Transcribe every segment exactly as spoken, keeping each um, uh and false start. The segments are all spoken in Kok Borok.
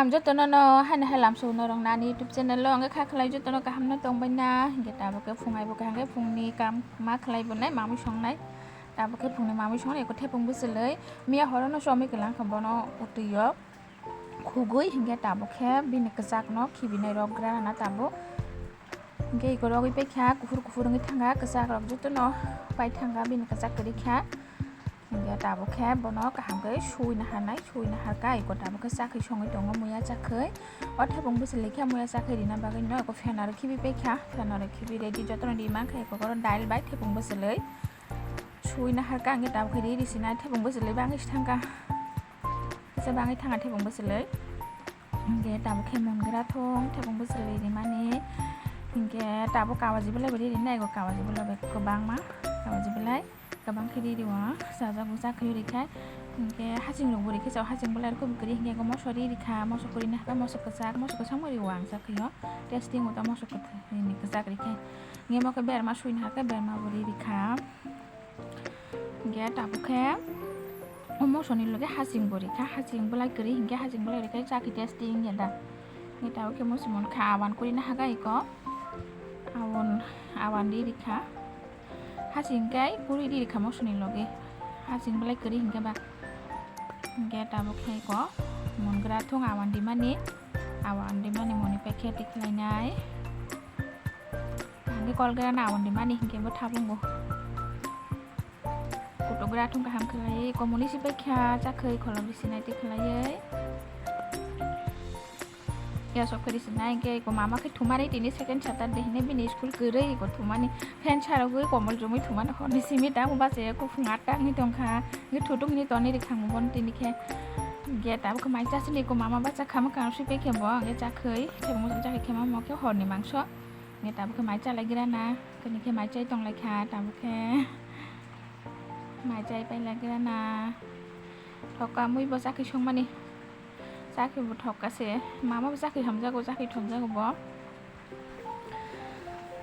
Ang jotono no haino hai lamsok norok nani YouTube channel o hwnkhe kha khlai jotono kaham no tongbai na, hwnkhe tabuk khe phung aibo kaham khe phungni kam ma khlai bo nai mamui song nai, tabuk khe phungni mamui song nai eko thepung bwchwlwi miya horo no chomwi kwlang kha bono utwi o khugwi, hwnkhe tabuk khe bini kwchak no khibi nai rok gra na tabuk. Hingke eko rogwi paikha, kuphur kuphur wngwi thangkha, kwchak rok jotono pai thangkha, bini kwchak kwrwi kha. Hingke tabuk khe bono kaham khe suina harnai, suina harkha, eko tabuk khe chakri songwi tongo, muya chakri. O thepung bwchwlwi khe muya chakri rina bagwi no eko fan aro khibi paikha, fan aro khibi ready jotono ri mankha, eko oro dail bai thepung bwchwlwi suina harkha, hingke tabuk khe ri ri sinai thepung bwchwlwi bangwi si thangkha. Kisa bangwi thangkha thepung bwchwlwi. Hingke tabuk khe mongra thung thepung bwchwlwi rimani. Hingke tabuk kawaji belai bo ri rinai, ego kawaji belai bo kwbangma, kawaji belai kwbang khe ri rio, chajak bo chakri rikha. Hingke hasing rok bo rikhe, chao hasing belai rok kwbwi kwrwi, hingke ego moso ri rikha, moso kwrwi ni hakhe moso kwchak, moso kwchangma rio ang chakri o, testing o ta moso kwthwi ni kwchak rikhe. Hingke mo khe berma suina hakhe berma bo ri rikha. Hingke tabuk khe o mosoni loge hasing bo rikha, hasing belai kwrwi hingke hasing belai rikha chakri testing ya da. Hingke tabuk khe moso mon kha awan kwrwi na haga eko, awan, awan ri rikha, hasing khe kwrwi ri rikha mosoni loge, hasing belai kwrwi hingke ba. Hingke tabuk khe eko mongra thung awan rimani, awan rimani moni paikhe tikhlainai. Hingke kolgra na awan rimani hingke bo thabungo. Kutogra thung kaham khlaiwi, komoni si paikha, chakhwi kholobri sinai twi khlaiwi. Ya sok phiri sinai hingke eko mama khe thumari tini second Saturday hine bini school kwrwi eko thumani fan sarogwi komol jumui thumani horni simi tamo bachaya kuphung atta wngwi tongkha. Hingke thutuk hini toni rikhang bon tini khe. Hingke tabuk khe mai chasini eko mama bacha khama kang sui paikhe bo hingke chakhwi thebong chakhwi khe mamo khe horni mangso. Hingke tabuk khe mai chalaigra na, kini khe mai chai tonglaikha, tabuk khe mai chai pailaigra na. Thokka mui bo chakri songmani, chakri bo thokka se, mama bo chakri hamjago, chakri thokjago bo.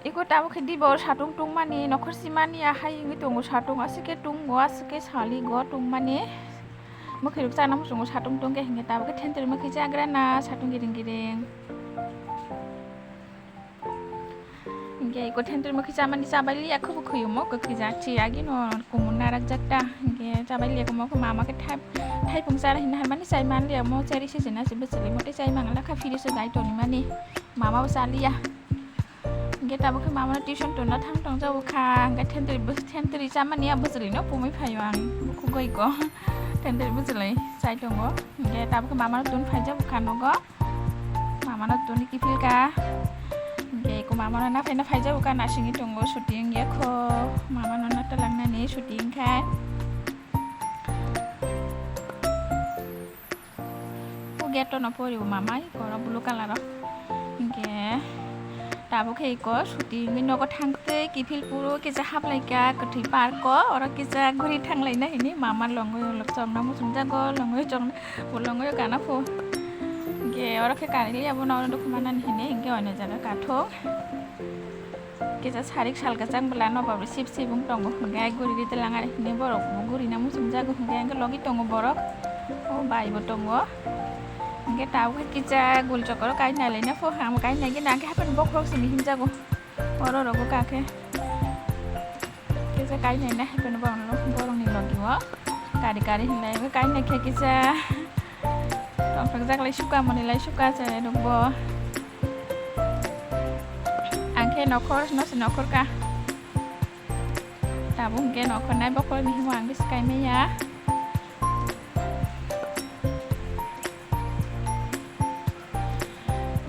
Eko tabuk khe dibo satung tungmani, nokhor simani ahai wngwi tongo satung, aswk khe tungo, aswk khe saligo tungmani. Mwkhwirok chana muchungo satung tungkhe hingkhe tabuk khe thentwrwi mwkhwi chagra na, satung giring giring. Hingke eko thentwrwi mwkhwi chamani chabai liya, khubu khuyumo kwkhwi jak chi agino kumun narak jak ta. Hingke chabai liya, omo khe mama khe thai-, thaipung chara hinwi hamani chai man liya, omo chari se chena se bwchwlwi mote chai mangla kha, fridge o dai toni mani mama bo cha liya. Hingke tabuk khe mama no tuition tonna thang tong jago kha, hingke thentwrwi bw-, thentwrwi chamani a bwchwlwi no pumui phaio ang, bukhuk bai ko thentwrwi bwchwlwi chai tongo. Hingke tabuk khe mama no tun phai jago kha nogo. Mama no tuni kiphil ka. Hingke eko mama no naphai naphai jago ka nasingwi tongo, shooting ya kho. Mama no nata langnani shooting khai. O gate no pori o mama, eko oro blue colour o. Hingke tabuk khe eko shooting wngwi nogo thang tei kiphil puro kisa haplaika kwthwi park o, oro kisa guri thanglaina hini mama longwi chongna muchung jago, longwi chongna. Bolongo yo gana pho. Hingke oro khe kari liya bono oro dukhu manani hini hingke oino jaga kathok. Kisa sarik sal kwchang bwla no babu sip sip wng tongo hingke ai guri ri telang ari hini borok bo guri na muchung jago hingke hingke logi tongo borok. O bai bo tongo. Hingke tabuk khe kisa gul chokoro kainai laina pho hamo kainai gini hingke hapheno bokhorok simi himjago. Oro rogo kakhe. Kisa kainai na hapheno borokni logi o. Kari kari hinlai bo kainai khe kisa tongthok jak lai suka mani lai suka se rok bo. Ang khe nokhor no se nokhor ka. Tabuk hingke nokhor nai bokhorok ni himo ang khe swkai maya.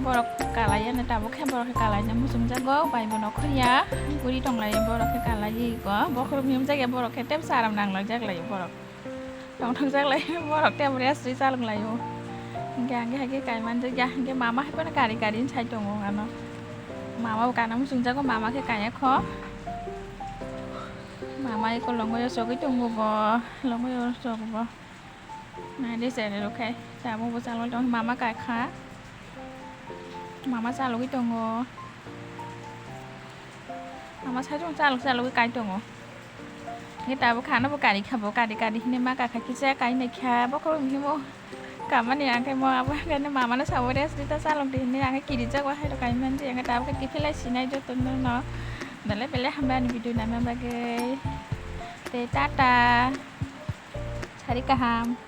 Borok kalai ya na tabuk khe borok khe kalai na muchung jago bai bo nokhor ya guri tong lai borok khe kalai go bokhorok ni himjak ya borok khe tebsa aram nang lai jak lai borok. Tongthok jak lai borok tei bwrwi aswk chalok lai o. Hingke ang khe hai khe kai man jak ya, hingke mama hai phano kari kari sai tongo ano. Mama bo kana muchung jago, mama khe kaya kho. Mama eko longo yo chogwi tongo bo, longo yo chog bo. Nai de sere rok khai, tabuk bo chalok tong, mama kai kha. Mama chalogwi tongo. Mama sai tongo, chalok chalogwi kai tongo. Hingke tabuk khana bo kari kha bo, kari kari hini ma kakha kisa kai nai kha, bokhorok himo Kamani ang khe mo abo khe no mama no sabo rest rita chalok di hinwi ang khe kirijak wa hai rok kaimani ang khe tabuk khe kiphilai sinai joto no no. Dalai belai hambai ani video naima bagwi. Tei tata. Sari kaham.